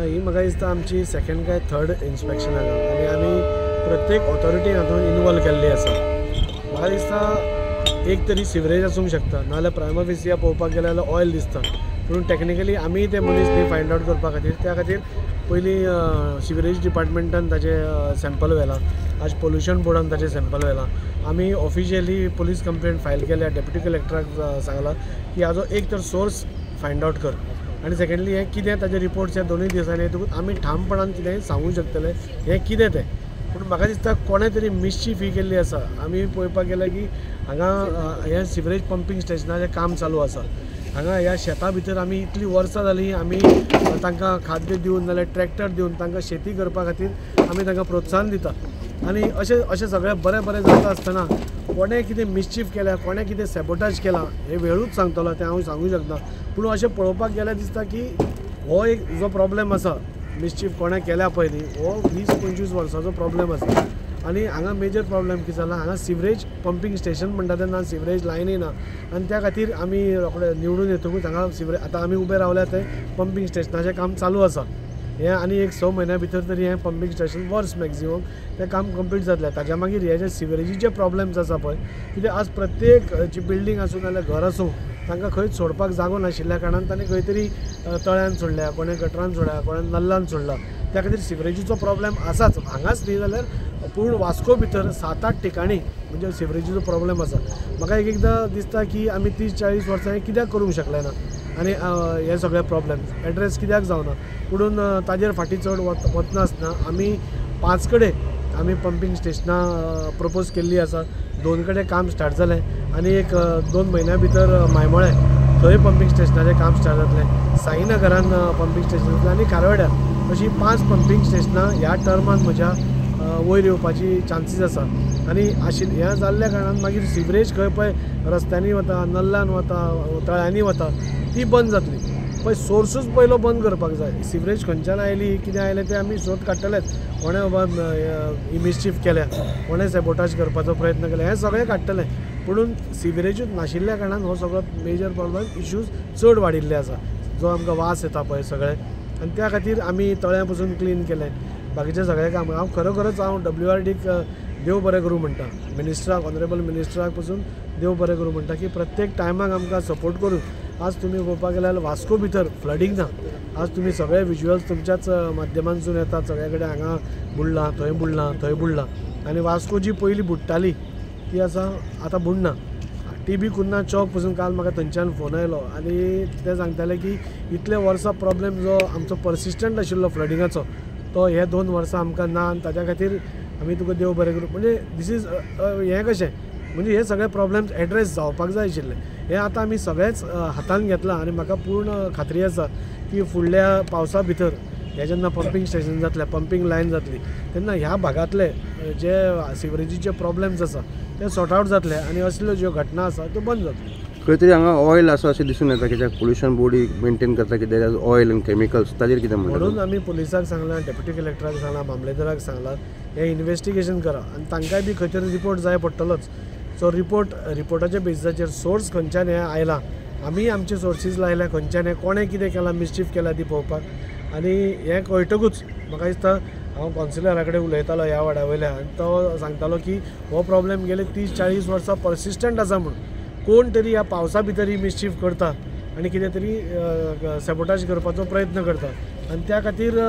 ही म्हाका दिसता आमची सेकंड काय थर्ड इन्स्पेक्शन आसा आनी आमी प्रत्येक ऑथॉरिटी हातूंत इनवॉल्व केल्ली आसा. म्हाका दिसता एक तरी सिवरेज आसूंक शकता, नाजाल्यार प्रायमा फेसिया पळोवपाक गेल्यार जाल्यार ऑयल दिसता, पूण टॅक्निकली आमी ते मनीस न्ही फायंड आवट करपा खातीर. त्या खातीर पयलीं सिवरेज डिपार्टमेंटान ताजें सॅम्पल व्हेलां, आज पोल्युशन बोर्डान ताजें सॅम्पल व्हेलां. आमी ऑफिशियली पुलीस कंप्लेंट फायल केल्या, डेप्युटी कलेक्टराक सांगलां की हाजो एक तर सोर्स फायंड आवट कर आनी सेकेंडली हें कितें ताजे रिपोर्ट्स ह्या दोनूय दिसांनी येतकूच आमी ठामपणान कितेंय सांगूंक शकतले हें कितें तें. पूण म्हाका दिसता कोणें तरी मिसचीफ ही केल्ली आसा. आमी पळोवपाक गेल्यार की हांगा हें सिवरेज पंपींग स्टेशनाचें काम चालू आसा. हांगा ह्या शेता भितर आमी इतलीं वर्सां जालीं आमी तांकां खाद्य दिवन नाजाल्यार ट्रॅक्टर दिवन तांकां शेती करपा खातीर आमी तांकां प्रोत्साहन दिता आनी अशें अशें सगळें बरें बरें जाता आसतना कोणें कितें मिसचीफ केल्या, कोणें कितें सॅबोटाज केलां हें वेळूच सांगतलो, तें हांव सांगूंक शकना. पूण अशें पळोवपाक गेल्यार दिसता की हो एक जो प्रॉब्लेम आसा मिसचीफ कोणें केल्या पळय न्ही, हो 20-25 वर्सांचो प्रॉब्लेम आसा. आनी हांगा मेजर प्रॉब्लेम कितें जाला, हांगा सिवरेज पंपींग स्टेशन म्हणटा तेन्ना सिवरेज लायनय ना आनी त्या खातीर आमी रोखडे निवडून येतकूच हांगा सिवरेज आतां आमी उबे रावल्या थंय पंपींग स्टेशनाचें काम चालू आसा. हें आनी एक 6 म्हयन्या भितर तरी हें पंपींग स्टेशन वर्स मॅक्झिमम तें काम कंप्लीट जातलें. ताच्या मागीर हे जे सिवरेजीचे प्रॉब्लेम्स आसा पळय, कित्याक आज प्रत्येक जी बिल्डींग आसूं नाजाल्यार घर आसूं तांकां खंयच सोडपाक जागो नाशिल्ल्या कारणान तांणी खंय तरी तळ्यान सोडल्या, कोणें गटरान सोडल्या, कोणें नल्लान सोडला. त्या खातीर सिवरेजीचो प्रॉब्लेम आसाच हांगाच न्ही जाल्यार पूण वास्को भितर 7-8 ठिकाणी म्हणजे सिवरेजीचो प्रॉब्लेम आसा. म्हाका एक एकदां दिसता की आमी 30-40 वर्सां हें कित्याक करूंक शकले ना आनी हे सगळे प्रॉब्लेम एड्रेस कित्याक जावना. पुणून ताजेर फाटीं चड वचनासतना आमी 5 कडेन आमी पंपींग स्टेशनां प्रपोज केल्ली आसा. 2 कडेन काम स्टार्ट जालें आनी एक 2 म्हयन्या भितर मायमोळें थंय पंपींग स्टेशनाचें काम स्टार्ट जातलें, साईनगरान पंपींग स्टेशन जातलें आनी कारवाड्यार. अशीं 5 पंपींग स्टेशनां ह्या टर्मान म्हज्या वयर येवपाची चान्सीस आसा. आनी हें जाल्ल्या कारणान मागीर सिवरेज खंय पळय रस्त्यांनी वता, नल्लान वता, तळ्यांनी वता, ती बंद जातली. पळय सोर्सूच पयलो बंद करपाक जाय. सिवरेज खंयच्यान आयली कितें आयलें तें आमी सोद काडटलेच. कोणें बाबा मिसचीफ केल्या, कोणें सॅबोटाज करपाचो प्रयत्न केला, हें सगळें काडटलें. पुणून सिवरेजूच नाशिल्ल्या कारणान हो सगळो मेजर प्रॉब्लेम इश्यूज चड वाडिल्ले आसा, जो आमकां वास येता पळय सगळें. आनी त्या खातीर आमी तळ्या पसून क्लीन केलें, बाकीचें सगळें काम. हांव खरोखरच हांव WRDक देव बरें करूं म्हणटा, मिनिस्टराक, ऑनरेबल मिनिस्टराक पसून देव बरें करूं म्हणटा की प्रत्येक टायमाक आमकां सपोर्ट करून आज तुमी पळोवपाक गेल्यार वास्को भितर फ्लडींग ना. आज तुमी सगळे विज्युअल्स तुमच्याच माध्यमांतसून येतात, सगळे कडेन हांगा बुडलां, थंय बुडलां, थंय बुडलां. आनी वास्को जी पयलीं बुडटाली ती आसा आतां बुडना. TB कुन्ना चौक पसून काल म्हाका थंयच्यान फोन आयलो आनी ते सांगताले की इतले वर्सां प्रॉब्लेम जो आमचो पर्सिस्टंट आशिल्लो फ्लडिंगाचो तो हे 2 वर्सां आमकां ना आनी ताच्या खातीर आमी तुका देव बरें करूं. म्हणजे दीस is हें कशें म्हणजे हे सगळे प्रॉब्लेम्स एड्रेस जावपाक जाय आशिल्ले. हें आतां आमी सगळेंच हातान घेतलां आनी म्हाका पूर्ण खात्री आसा की फुडल्या पावसा भितर हें जेन्ना पंपींग स्टेशन जातलें, पंपींग लायन जातली, तेन्ना ह्या भागांतले जे सिवरेजीचे प्रॉब्लेम्स आसा ते सॉर्ट आवट जातले आनी असल्यो ज्यो घटना आसा त्यो बंद जातल्यो. खंय तरी हांगा ऑयल आसा अशें दिसून येता, कित्याक पोल्युशन बोर्ड मेंटेन करता कित्याक ऑयल आनी केमिकल्स, ताजेर कितें म्हणटा? म्हणून आमी पुलिसाक सांगलां, डेप्युटी कलेक्टराक सांगलां, मामलेदाराक सांगलां हें इन्वेस्टिगेशन करा आनी तांकांय बी खंय तरी रिपोर्ट जाय पडटलोच. सो रिपोर्टाच्या बेजिसाचेर सोर्स खंयच्यान हें आयलां, आमी आमचे सोर्सीस लायल्या खंयच्यान हें कोणें कितें केलां, मिसचीफ केला ती पळोवपाक. आनी हें कळटकूच म्हाका दिसता हांव कावन्सिलरा कडेन उलयतालो ह्या वाड्या वयल्या आनी तो सांगतालो की हो प्रॉब्लेम गेले 30-40 वर्सां पर्सिस्टंट आसा म्हूण. कोण तरी ह्या पावसा भितर ही मिसचीफ करता आनी कितें तरी सॅबोटाज करपाचो प्रयत्न करता आनी त्या खातीर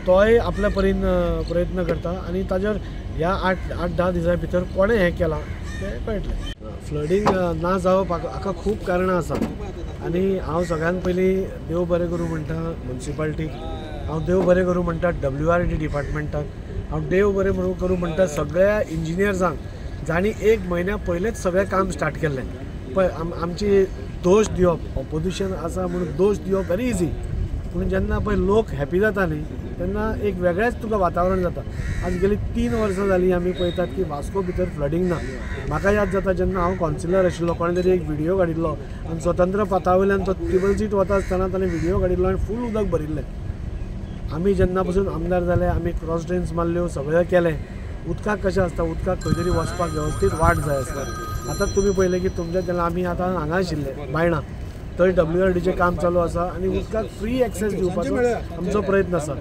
तोय आपल्या परीन प्रयत्न करता आनी ताजेर ह्या 8-10 दिसां भितर कोणें हें केलां तें कळटलें. फ्लडींग ना जावपाक हाका खूब कारणां आसा आनी हांव सगळ्यान पयलीं देव बरें करूं म्हणटा मुन्सिपाल्टीक, हांव देव बरें करूं म्हणटा WRD डिपार्टमेंटाक, हांव देव बरें करूं म्हणटा सगळ्या इंजिनियर्सांक जांणी 1 म्हयन्या पयलेंच सगळें काम स्टार्ट केल्लें. पळय आमची दोश दिवप, ऑपोजिशन आसा म्हणून दोश दिवप व्हेरी इजी, पूण जेन्ना पळय लोक हॅपी जाता न्ही तेन्ना एक वेगळेंच तुका वातावरण जाता. आज गेली 3 वर्सां जालीं आमी पळयतात की वास्को भितर फ्लडींग ना. म्हाका याद जाता जेन्ना हांव कावन्सिलर आशिल्लो, कोणें तरी एक व्हिडियो काडिल्लो आनी स्वतंत्र पथा वयल्यान तो ट्रिपल सीट वता आसतना ताणें व्हिडियो काडिल्लो आनी फूल उदक भरिल्लें. आमी जेन्ना पसून आमदार जाले आमी क्रॉस ड्रेन्स मारल्यो, सगळें केलें. उदकाक कशें आसता, उदकाक खंय तरी वचपाक वेवस्थीत वाट जाय आसता. आतां तुमी पळयलें की तुमच्या जेन्ना आमी आतां हांगा आशिल्ले बायणा, थंय WRDचें काम चालू आसा आनी उदकाक फ्री एक्सेस दिवपाचो आमचो प्रयत्न आसा.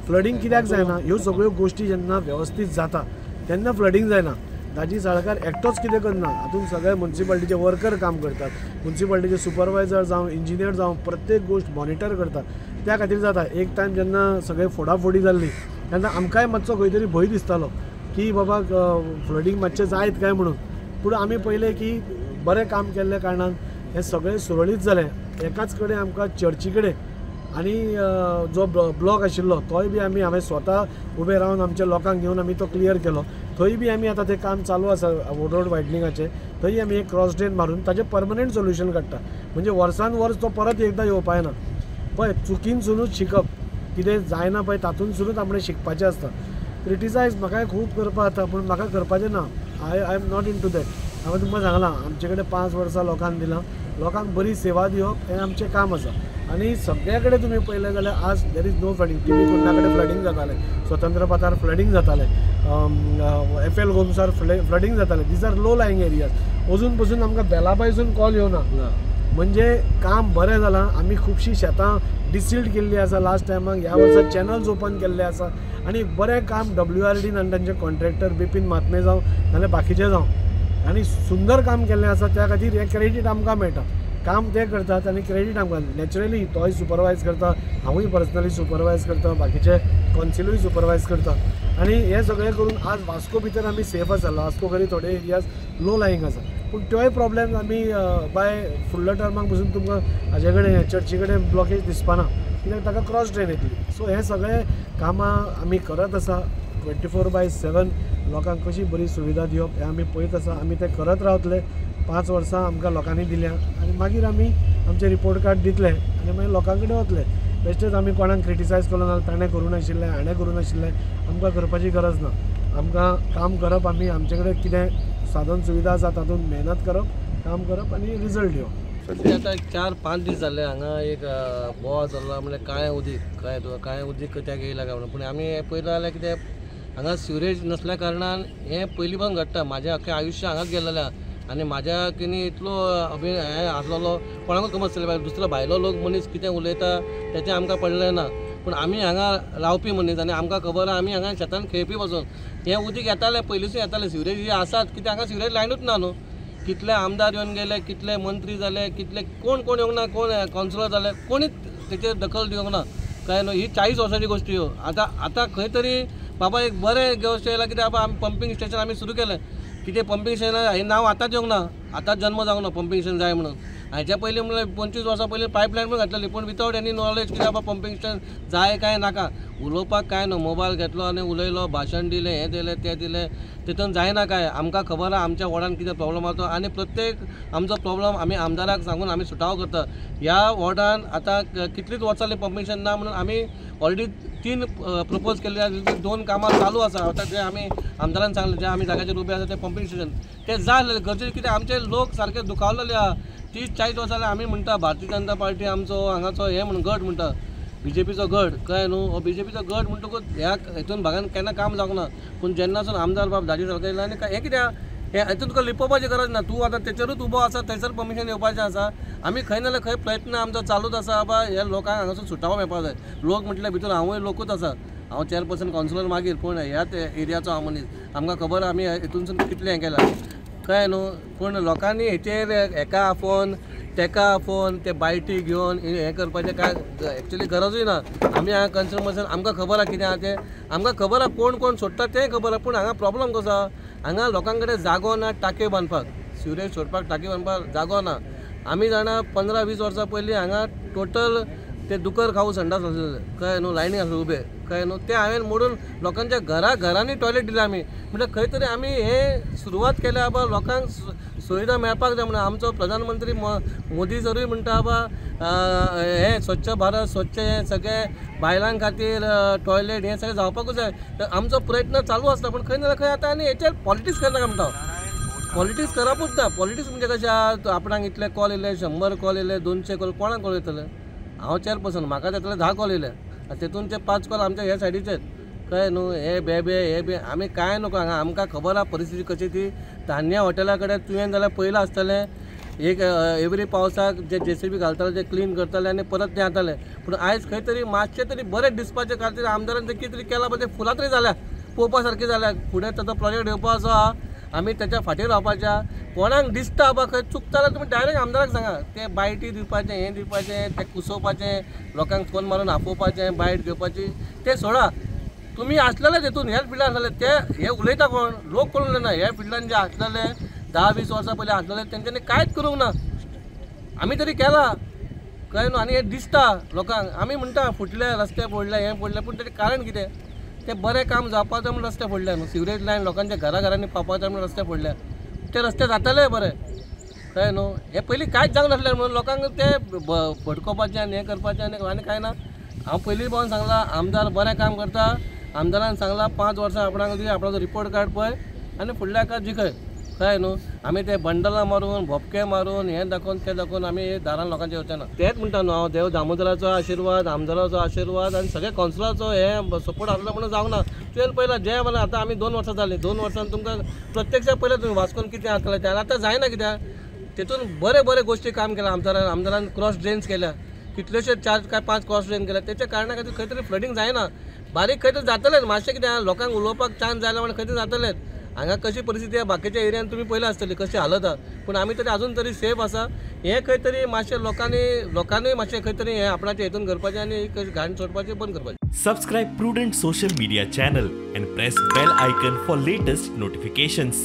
फ्लडींग कित्याक जायना, ह्यो सगळ्यो गोश्टी जेन्ना वेवस्थीत जाता तेन्ना फ्लडींग जायना. दाजी साळकार एकटोच कितें करना, हातूंत सगळे मुन्सिपालिटीचे वर्कर काम करतात, मुन्सिपालिटीचे सुपरवायजर जावं इंजिनियर जावं प्रत्येक गोश्ट मॉनिटर करतात, त्या खातीर जाता. एक टायम जेन्ना सगळे फोडाफोडी जाल्ली तेन्ना आमकांय मातसो खंय तरी भंय दिसतालो की बाबा फ्लडींग मातशें जायत काय म्हणून, पूण आमी पळयलें की बरें काम केल्ल्या कारणान हें सगळें सुरळीत जालें. एकाच कडेन आमकां चर्ची कडेन आनी जो ब्लॉक आशिल्लो तोय बी आमी हांवें स्वता उबे रावन आमच्या लोकांक घेवन आमी तो क्लियर केलो. थंय बी आमी आतां तें काम चालू आसा रोड वायडनिंगाचें, थंय आमी एक क्रॉस ड्रेन मारून ताजें परमनंट सोल्युशन काडटा, म्हणजे वर्सान वर्स तो परत एकदां येवपा येना. पळय चुकीनसुनूच शिकप, कितें जायना पळय तातूंतसुनूच आपणें शिकपाचें आसता. क्रिटिसायज म्हाकाय खूब करपा जाता, पूण म्हाका करपाचें ना. I am not into that. हांवें तुमकां सांगलां आमचे कडेन 5 वर्सां लोकांक दिलां, लोकांक बरी सेवा दिवप हें आमचें काम आसा. आनी सगळे कडेन तुमी पळयलें जाल्यार आज there is no flooding. TV कुंडा कडेन फ्लडींग जातालें, स्वतंत्र पथार फ्लडींग जातालें, FL गोमसार फ्लडींग जातालें. These are low lying areas. अजून पसून आमकां बेलाबायसून कॉल येवना, म्हणजे काम बरें जालां. आमी खुबशीं शेतां डिसिल्ड केल्ली आसा लास्ट टायमाक, ह्या वर्सा चॅनल्स ओपन केल्ले आसा आनी बरें काम WRDन आनी तांचे कॉन्ट्रॅक्टर बिपीन महात्मे जावं नाल्यार बाकीचे जावं आनी सुंदर काम केल्लें आसा. त्या खातीर हें क्रेडीट आमकां मेळटा. काम ते करतात आनी क्रेडीट आमकां. नॅचरली तोय सुपरवायज करता, हांवूय पर्सनली सुपरवायज करता, बाकीचे कॉन्सिलूय सुपरवायज करता आनी हें सगळें करून आज वास्को भितर आमी सेफ आसा. वास्को खरी थोडे एरियाज लो लायींग आसा, पूण त्योय प्रॉब्लेम आमी बाय फुडल्या टर्माक पसून तुमकां हाजे कडेन चर्ची कडेन ब्लॉकेज दिसपाना, कित्याक ताका क्रॉस ड्रेन येतली. सो हें सगळें कामां आमी करत आसा. 24/7 लोकांक कशी बरी सुविधा दिवप हें आमी पळयत आसा, आमी तें करत रावतले. 5 वर्सां आमकां लोकांनी दिल्या आनी मागीर आमी आमचें रिपोर्ट कार्ड दितले आनी मागीर लोकां कडेन वतले. बेश्टेच आमी कोणाक क्रिटिसायज करूं ना, ताणें करूं नाशिल्लें हाणें करूं नाशिल्लें, आमकां करपाची गरज ना. आमकां काम करप, आमी आमचे कडेन कितें साधन सुविधा आसा तातूंत मेहनत करप, काम करप आनी रिजल्ट दिवप. आतां 4-5 दीस जाले हांगा एक बोवाळ चल्ला, म्हणल्यार काळें उदीक, कळ्ळें तुका, काळें उदीक कित्याक येयलां काय म्हणून. पूण आमी पयलें जाल्यार कितें हांगा सिवरेज नसल्या कारणान हें पयलीं पासून घडटा. म्हाजें अख्खें आयुश्य हांगाच गेल्लें आहा आनी म्हाज्या कितें इतलो हें आसलेलो कोणाकूच खबर आसलें. दुसरो भायलो लोक मनीस कितें उलयता तेचें आमकां पडलें ना, पूण आमी हांगा रावपी मनीस आनी आमकां खबर आहा आमी हांगा शेतान खेळपी पासून हें उदीक येतालें, पयलींसून येतालें. सिवरेज ही आसात कित्याक हांगा सिवरेज लायनूच ना न्हू. कितले आमदार येवन गेले, कितले मंत्री जाले, कितले कोण कोण येवंक ना, कोण कावन्सिलर जाले, कोणीच तेचेर दखल दिवंक ना. काय न्हू, ही 40 वर्सांची गोश्टी ह्यो. आतां आतां खंय तरी बाबा एक बरें गोश्ट येयला कित्याक बाबा आमी पंपींग स्टेशन आमी सुरू केलें. कितें पंपींग स्टेशन हें नांव आतांच येवंक ना, आतांच जन्म जावंक ना पंपींग स्टेशन जाय म्हणून. हाच्या पयलीं म्हणल्यार 25 वर्सां पयलीं पायपलायन पण घातलेली, पूण विथआवट एनी नॉलेज कित्याक बाबा पंपींग स्टेशन जाय काय नाका. उलोवपाक काय न्हू, मोबायल घेतलो आनी उलयलो, भाशण दिलें, हें दिलें तें दिलें, तितून जायना काय. आमकां खबर आहा आमच्या वॉर्डान कितें प्रॉब्लम आसा तो आनी प्रत्येक आमचो प्रॉब्लम आमी आमदाराक सांगून आमी सुटावो करता. ह्या वॉर्डान आतां कितलींच वर्सां जालीं पंपींग स्टेशन ना म्हणून आमी ऑलरेडी 3 प्रपोज केल्ले आसा, 2 कामां चालू आसा. आतां जे आमी आमदारान सांगलें, जे आमी जाग्याचेर उबे आसा ते पंपींग स्टेशन ते जाय गरजेचें, कित्याक आमचे लोक सारके दुखावलेले आहा. 30-40 वर्सां जाल्यार आमी म्हणटा भारतीय जनता पार्टी आमचो हांगाचो हें म्हणून गट म्हणटा, बीजेपीचो गट, कळ्ळें न्हू. हो बीजेपीचो गट म्हणटकूच ह्या हितून भागान केन्ना काम जावंक ना. पूण जेन्नासून आमदार बाब दाजी सारको येयला आनी हें कित्याक हें हितून तुका लिपोवपाची गरज ना. तूं आतां तेचेरूच उबो आसा, थंयसर परमिशन येवपाचें आसा. आमी खंय ना जाल्यार खंय प्रयत्न आमचो चालूच आसा बाबा ह्या लोकांक हांगासून सुटावो मेळपाक जाय. लोक म्हटल्यार भितर हांवूय लोकूच आसा, हांव चेअरपर्सन कावन्सिलर मागीर, पूण ह्याच एरियाचो हांव मनीस, आमकां खबर आमी हितूनसून कितलें हें केलां, कळ्ळें न्हू. पूण लोकांनी हेचेर हेका आफोवन तेका आफोवन ते बायटी घेवन हें करपाचें कांय एक्चुली गरजूय ना. आमी हांगा कन्सर्न आमकां खबर आहा कितें आहा तें, आमकां खबर आहा कोण कोण सोडटा तेंय खबर आहा. पूण हांगा प्रॉब्लम कसो आहा, हांगा लोकां कडेन जागो ना टाकयो बांदपाक, सिवरेज सोडपाक टाकयो बांदपाक जागो ना. आमी जाणा 15-20 वर्सां पयलीं हांगा टोटल ते दुकर खाऊ संडास आसलेले, कळ्ळें न्हू, लायनी आसले उबे, कळ्ळें न्हू. ते हांवें मोडून लोकांच्या घरा घरांनी टॉयलेट दिले आमी. म्हटल्यार खंय तरी आमी हे सुरवात केल्या बाबा लोकांक सुविधा मेळपाक जाय म्हणून. आमचो प्रधानमंत्री मोदी सरूय म्हणटा बाबा हें स्वच्छ भारत, स्वच्छ हें सगळें बायलां खातीर टॉयलेट हें सगळें जावपाकूच जाय. तर आमचो प्रयत्न चालू आसता, पूण खंय ना खंय आतां आनी हेचेर पॉलिटिक्स करनाका म्हणटा. पॉलिटिक्स करपूच ना. पॉलिटिक्स म्हणजे कशें आहा, आपणाक इतले कॉल येयले, 100 कॉल येयले, 200 कॉल, कोणाक कॉल येतले? हांव चेअरपर्सन, म्हाका जातले 10 कॉल येयले आनी तेतून ते 5 कॉल आमच्या ह्या सायडीचेच, कळ्ळें न्हू. हे बेबे हे बे आमी कांय नको हांगा, आमकां खबर आहा परिस्थिती कशी ती. धान्य हॉटेला कडेन तुवें जाल्यार पयलां आसतलें, एक एवरी पावसाक जे जेसीबी घालताले ते क्लीन करताले आनी परत तें जातालें. पूण आयज खंय तरी मातशें तरी बरें दिसपाचें खातीर आमदारान तें कितें तरी केलां पळय, तें फुलां तरी जाल्या पळोवपा सारकें जाल्या. फुडें ताचो प्रोजेक्ट येवपाचो आहा, आमी तेच्या फाटीर रावपाच्या. कोणाक दिसता बाबा खंय चुकता जाल्यार तुमी डायरेक्ट आमदाराक सांगा. ते बायटी दिवपाचें, हें दिवपाचें, तें कुसोवपाचें, लोकांक फोन मारून आपोवपाचें, बायट घेवपाची तें सोडा. तुमी आसलेले तेतून ह्याच फिल्डान आसलेले ते हे उलयता कोण लोक कोण उलयना. ह्या फिल्डान जे आसलेले 10-20 वर्सां पयलीं आसलेले तेंच्यांनी कांयच करूंक ना, आमी तरी केलां कळ्ळें न्हू. आनी हें दिसता लोकांक. आमी म्हणटा फुटले रस्ते फोडले, हें फोडलें, पूण तेजें कारण कितें? तें बरें काम जावपाचें म्हूण रस्ते फोडले न्हू. सिवरेज लायन लोकांच्या घरा घरांनी पावपाचें म्हूण रस्ते फोडले, ते रस्ते जाताले बरें कळ्ळें न्हू. हें पयलीं कांयच जावंक नासलें म्हणून लोकांक ते भडकोवपाचें आनी हें करपाचें आनी आनी कांय ना. हांव पयलीं पळोवन सांगलां आमदार बरें काम करता. आमदारान सांगलां 5 वर्सां आपणाक दी, आपणाचो रिपोर्ट कार्ड पळय आनी फुडल्या हाका जिखय कळ्ळें न्हू. आमी ते बंडलां मारून भोपके मारून हें दाखोवन तें दाखोवन आमी दारान लोकांचे वचना. तेंच म्हणटा न्हू हांव, देव दामोदराचो आशिर्वाद, आमदाराचो आशिर्वाद आनी सगळे कावन्सिलराचो हें सपोर्ट आसलो म्हणून जावंक ना. तुवें पळयलां जें म्हणल्यार आतां आमी 2 वर्सां जालीं, 2 वर्सां तुमकां प्रत्यक्ष पळयलें तुमी वास्कोन कितें जातलें तें. आतां जायना कित्याक तेतून बरे बरे गोश्टी काम केलां आमदारान. आमदारान क्रॉस ड्रेन्स केल्या, कितलेशे 4 काय 5 क्रॉस ड्रेन केल्या. तेच्या कारणा खातीर खंय तरी फ्लडींग जायना, बारीक खंय तरी जातलें. मातशें कितें लोकांक उलोवपाक चान्स जाय म्हणून खंय तरी जातलें. हांगा कशी परिस्थिती आहा बाकीच्या एरियान तुमी पळयला आसतली कशी हालत आहा, पूण आमी तरी अजून तरी सेफ आसा. हें खंय तरी मातशें लोकांनी मातशें खंय तरी हें आपणाचें हेतून करपाचें आनी घाण सोडपाचें बंद करपाचें. Subscribe Prudent Social Media channel and press bell icon for latest notifications.